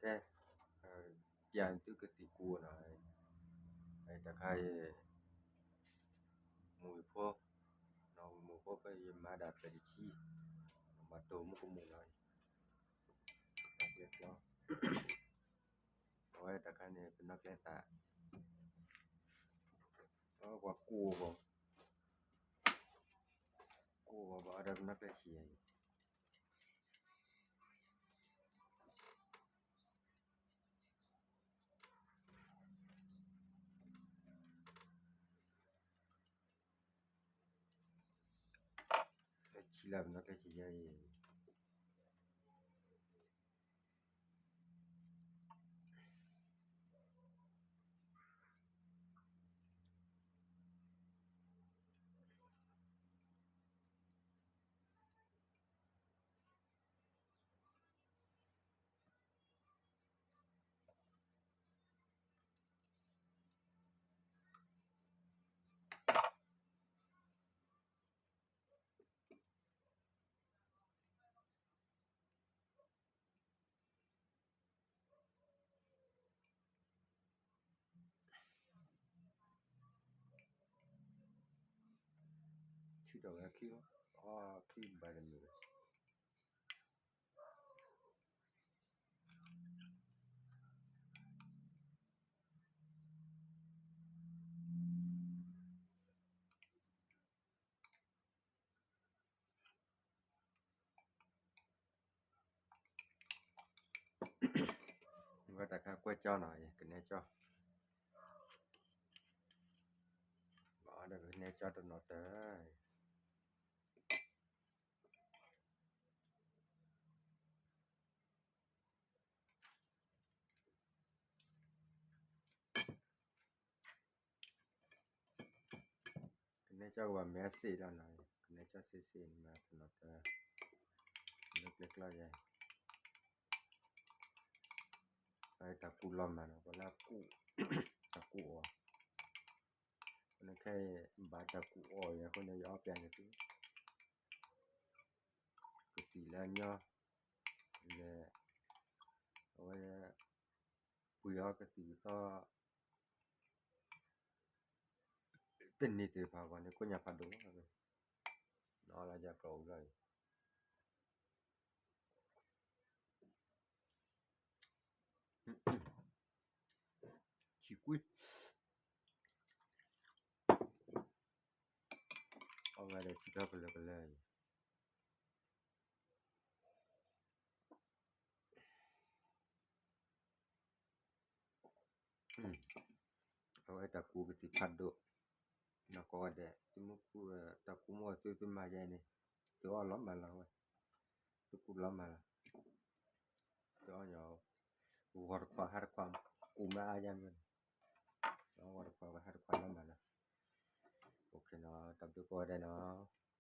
ကဲ, ပျဲသုကသံၣ်ကူနီၤ, တခါအံၤ မုၢ်ဖိ, မုၢ်ဖိဖဲယမၤဒၣ်ဖျၢၣ်တဆံ, မၤတိၢ်မုၢ်ကမုၢ်နီၤ, အဝဲတခါန့ၣ် ပနီၣ်ကျဲသး, ပှၤကူၣ်အီၤဘၣ်, ကူၣ်အီၤဘၣ်အီၤဒီးပနီၣ်ကျဲဆံးယၤအံၤ ဆံးလၢပနီၣ်ကျဲဆံးယၤအံၤ ထံၣ်ထီၣ်ဝဲချံလီၤ, အီချံဘၣ်တမုာ်ဘၣ်. ဝဲတၢ်ခါကွဲကၠီနီၤ, ကနဲကၠီ, ဘၣ်ဒီးကနဲကၠီတနီၤတၢ် ကနဲကၠီကဘၣ်မဲာ်စ့ၣ်လီၤနီၤ, ကနဲကၠီစ့ၣ်စ့ၣ်န့ၣ်မး တနီၤတၢ်, လၢကျဲကျီယဲ, တၢ်ကူၣ်လီၤမးနီၤ, ပှၤလၢအကူၣ်, တၢ်ကူၣ်အီၤ, နခဲအံၤဘၣ်တၢ်ကူၣ်အီၤယဲအဃိန့ၣ် ယအီၣ်ပျဲန့ၣ်သု, ကသံၣ်လၢအညီ, လဲၤ, အဝဲ, ပှ့ၤအီၤကသံၣ်ကသီ တနံၤသ့ၣ်တဖၣ်အဂီၢ်န့ၣ် ကိးညါဖးဒိၣ်လီၤ, နအီၣ်လၢယၤကျီၢ်အူလီၤအံၤ, ဆံးကွံာ်, အီၣ်ဝဲဒီးဆံးထီၣ်ကလၢာ်ကလၢာ်အံၤ အဝဲတၢ်ကူၣ်ကသံၣ်ဖးဒိၣ်, နီၢ်ကီၢ်ဝဲဒဲး သုမ့ၢ်ကူၣ်, တၢ်ကူၣ်မ့ၢ်သုသုမၤယဲန့ၣ်, သုအီၣ်လီၤမးလီၤဝဲ, သုကူၣ်လီၤမးလီၤ, သုအီၣ်ညီ, ဂီၤတခွးဟါတခွး, ကူၣ်မ့ၢ်အါယဲမ့ၢ်, ဂီၤတခွးဝဲဟါတခွးလီၤမးလီၤ, တၢ်ဘျုးကိးဂၤဒဲးနီၤ.